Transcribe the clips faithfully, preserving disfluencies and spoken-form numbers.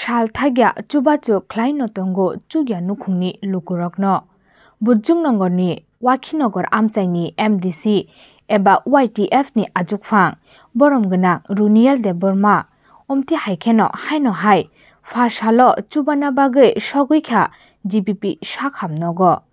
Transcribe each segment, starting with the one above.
Sal thakya chubachu khlaino tongo chukya nukhungni lukurokno. Bujungnogorni Wakhinagar amchaini M D C eba Y T F ni achukphang borom gwnang Runiel Debbarma omti hai kheno haino hai pha salo chubana bagwi sogwi kha G B P sakham nogo.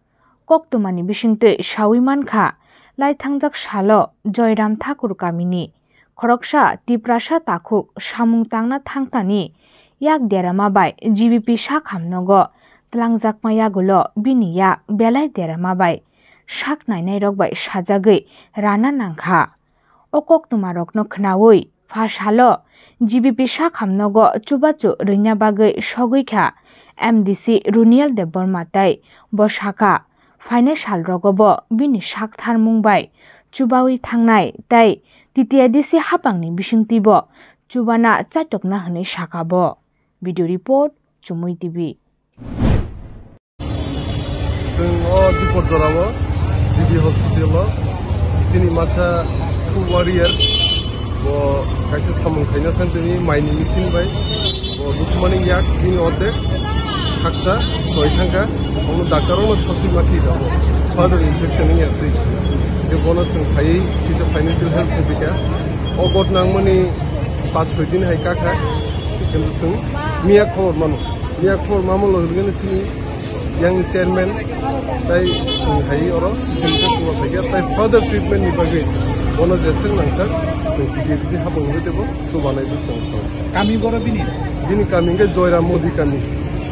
Koktwmani bisingtwi sawi mankha, laithangjak salo Joyram Thakur kamini khoroksa Tiprasa takhuk samung tangna thangtani yak derama bai G B P sakham nogo twlangjakma yagulo bini yak belai derama bai sak nainairok bai sajagwi rana nangkha. O koktwmarokno khnaui pha salo G B P sakham nogo chubachu rwina bagwi sogwi kha M D C Runiel Debbarma tei bo sakha, phainai salrogo bo bini sak tharmung bai chubaui thangnai tei T T A D C hapangni bisingtwibo chubana chaitokna hwnwi sakha bo. Video report, Chumui T V. Chwng o Dipor jorao G B hospital o chini masa two warrior bo kaisa samung khaina thang tini maini machine bai bo dukmani yak bini ordek haksa choi thangkha. Omo doctor ono sosi mati ramo further infection wngya twi. Tei bono chwng phaiwi kisa financial help khaipikha. O got nangmani pach choi din hai kakha. Chwng miya khobor mano. Miya khobor mamo logi logi chini yang chairman tai chwng hai oro chwng khe chwng phaikha tai further treatment ni bagwi bono jeswk nangsak chwng T T A D C hapung ri tebo chubanai bwskang sa. Kami boro bini? Bini kami hwnkhe Joyram Modi kami.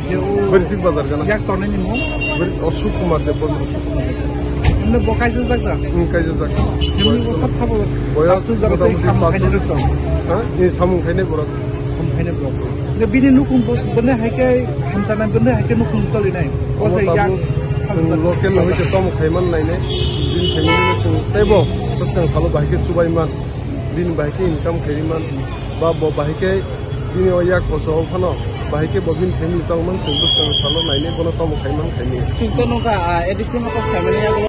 Je o Barisik bazar gana. Yak tongnai ni mung? Bari Ashok Kumar Debbarma. Ashok Kumar Debbarma. Emne bo kaisa jak da? Hmm, kaisa jak. Emne bo sab sabo. Boyas pasu jak motamuti tei samung pasu khainai rok. Ha? Ni samung khainai borok. Samung khainai borok. Bini nukhung bo, bini hai khe hamchanai, bini hai khe nukhung cholinai. Omo tabuk chwng local no hoi khe tomo khaiman nainai. Bini family no chwng teibo bwskang salo bahai khe chubaiman. Bini bahai khe income khaiman. Ba bo bahai khe bini o yak koso o phano bahai khe bo bini family changman chwng bwskang salo nainai bono tomo khaiman khainai. Chwng to nokha, ah, A D C mokol khaimani yago.